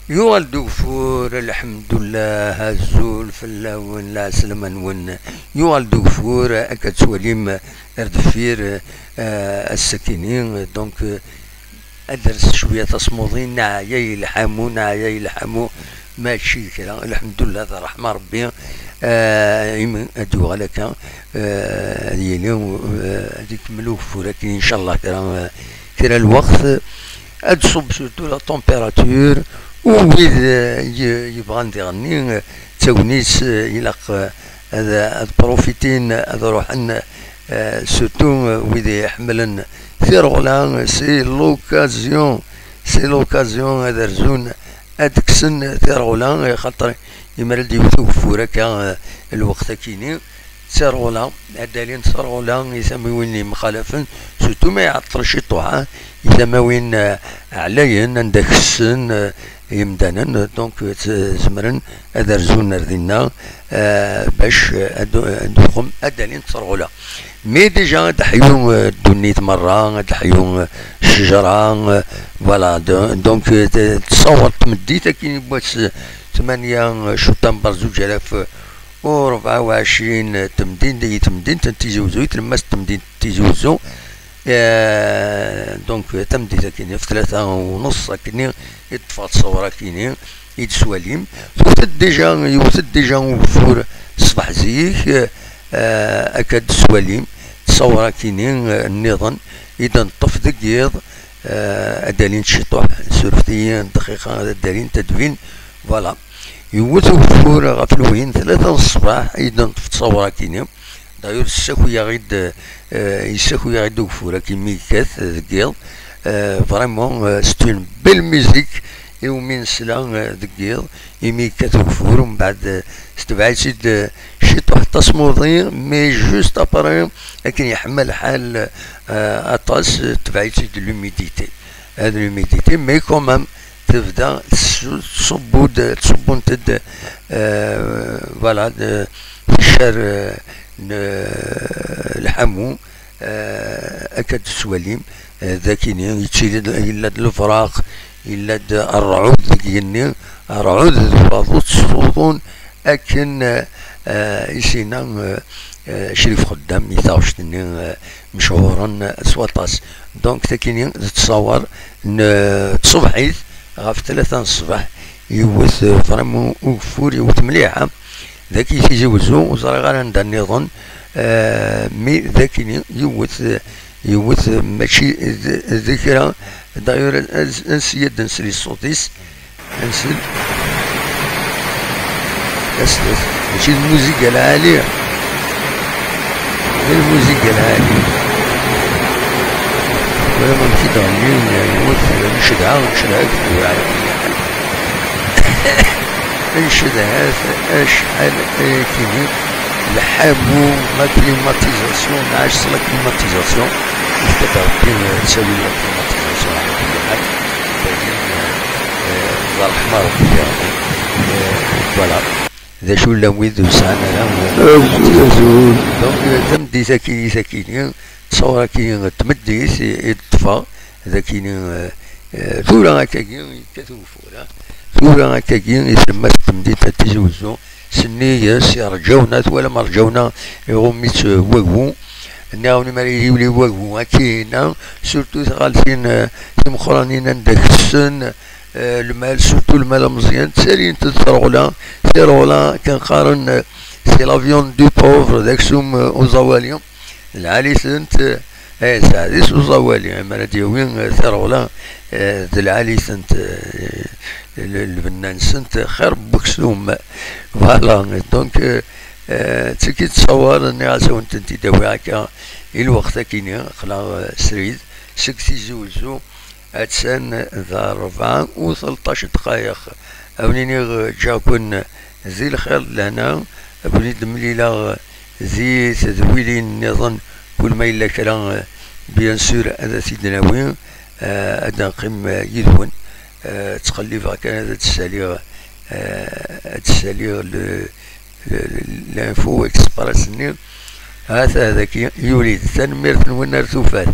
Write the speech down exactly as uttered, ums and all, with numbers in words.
Yuɣal-d ugeffur, lḥemdullah, azul fell-awen, lɛeslama-nwen. Yuɣal-d ugeffur, akka tettwalim ar deffir, eh, ass-akini. Donc, eh, ad d-res cwiya tasmuḍi, neɛya i lḥamu, neɛya i lḥamu, mačči d kra. Lḥemdullah, d ṛṛeḥma Ṛebbi, eh, imi ad d-yuɣal akka, eh, ad yili, eh, ad ikemmel ugeffur-agi, incallah, kra, eh, kra lweqt, ad d-tṣubb surtout la température, u wid, eh, y-, yebɣan diɣenni, eh, d tagnit, eh, ilaq, eh, ad, ad profitin, ad ruḥen, eh, surtout, eh, wid iḥemmlen tireɣla, c'est l'occasion, c'est l'occasion ad rzun, ad kksen tireɣla, xaṭer imar ad d-yewwet ugeffur akka, eh, lweqt akini. Tireɣla, ad d-alin tireɣla i tamiwin yemxalafen, surtout ma iɛeṭṭel ciṭuḥ, eh, i tamawin, eh, ɛlayen, anda kessen, eh, yemdanen, donc, eh, zemren ad rzun ar dinna, eh, bac, eh, ad, ad d-uɣen, ad d-alin tireɣla. Mais déjà ad d-ḥyu, eh, ddunit merra, ad d-ḥyu, eh, ccejra, eh, voilà, de-, donc, eh, t-, tessaweḍ tmeddit akkin n wass, eh, tmanya, eh, cutamba zuǧ alaf, eh, u rebɛa u ɛecrin, eh, temdint, i temdint n Tizi Uzzu, i tlemmast n temdint n Tizi Uzzu. Eh, donc, tameddit akkin, ɣef tlata u nneṣ akkin, i d-teffeɣ tṣawra akkin, i d-swalim. Tewwet-d déjà, yewwet-d déjà ugeffur ṣṣbeḥ zik, eh, akka d-swalim, tṣawra akkin, eh, nniḍen, i d-neṭṭef deg yiḍ, eh, ad d-alint ciṭuḥ, surfet-iyi dqiqa, ad d-alint ad d-bin, voilà. Yewwet ugeffur ɣef lwin, tlata n ṣṣbeḥ, i d-neṭṭef tṣawra akkin. D'ailleurs, yessaki-aɣ-id, eh, yessaki-aɣ-id ugeffur akken mi yekkat deg yiḍ. Eh, vraiment, eh, c'est une belle musique. Iwumi nesla, eh, deg yiḍ, imi yekkat ugeffur, mbeɛd, eh, tetbeɛ-itt-id, eh, ciṭuḥ tasmuḍi, mais juste après, akken yeḥma lḥal, eh, aṭas, eh, tetbeɛ-itt-id l'humidité. Ad l'humidité, mais quand même, tebda tsu-, tṣubbu-d, tṣubbunt-d, eh, voilà, de, ticar, eh, n, lḥamu, eh, akka d-tettwalim, eh, d akini, yettili-d, yella-d lefraq, yella-d rrɛud deg yigenni, rrɛud d waḍu ttṣuḍun akken, eh, eh, i s-yenna, eh, eh, Crif Xeddam i taɣect-nni, eh, mechuren s waṭas. Donc, takini d ttṣawar n, eh, tṣebḥit ɣef tlata n ṣṣbeḥ, yewwet, eh, vraiment ugeffur, yewwet mliḥ, eh. Dagi Tizi Wezzu, ur ẓriɣ ara anda nniḍen, eh, mi dagini yewwet, eh, yewwet, eh, mačči d, d kra. D'ailleurs, ad, ad, ad nsel ad nsel i ṣṣut-is. Ad nsel. As-, as-, mačči d lmuziga lɛali. D lmuziga lɛali. Wala ma nfi-d ɣennin, yewwet ncedha, ncedha-k tura. Ncedha-t acḥal ayakini. Lḥamu, la climatisation, nɛac s la climatisation. Yefka-d Rebbi, eh, ttawil la climatisation, ɛla kulli ḥal. Dayen, eh, eh, d ṛṛeḥma Rebbi, yeɛni. Eh, voilà. D acu llan wid ur sɛan ara, eh, azul, azul. Donc, eh, tameddit-agi, akini, ttṣawar-agi n tmeddit i, i d-teffeɣ, d akini, eh, eh, tura akkagi yekkat ugeffur, eh. Tura akkagi i tlemmast n temdint n Tizi Wezzu, sennig-s, rǧawna, twalam rǧawna, iɣumm-itt, eh, wagu. Nniɣ-awen, mi ara yili wagu, akkin, surtout tiɣaltin, eh, timeqqranin anda kessen, eh, lmal, surtout lmal ameẓyan, ttalint-d tireɣla, tireɣla kan qqaren, eh, c'est la viande du pauvre, d aksum, eh, uẓawali. Lɛali-tent, eh, eh, sseɛd-is uẓawali, mi ara d-yawi, eh, tireɣla, eh, d lɛali-tent, eh, l-, lbenna-nsent xir n weksum. Voilà, donc, eh, eh, d tagi ttṣawar, nniɣ-as ad awen-tent-id-awiɣ akka i lweqt akini, aql-aɣ, eh, srid, seg Tizi Wezzu, attan d rebɛa u tleṭṭac ddqayeq. Ad wen-iniɣ, eh, ǧǧiɣ-ken di lxir d lehna, ad ken-id-mlileɣ di tedwilin nniḍen, kul ma yella kra, eh, bien sûr, ad t-id-nawi, eh, ad neqqim, eh, yid-wen. Eh, ttqellibeɣ kan ad d-ssaliɣ, eh, ad d-ssaliɣ le, le, l'Info Express-nni. Ata daki yuli-d. Tanemmirt-nwen ar tufat.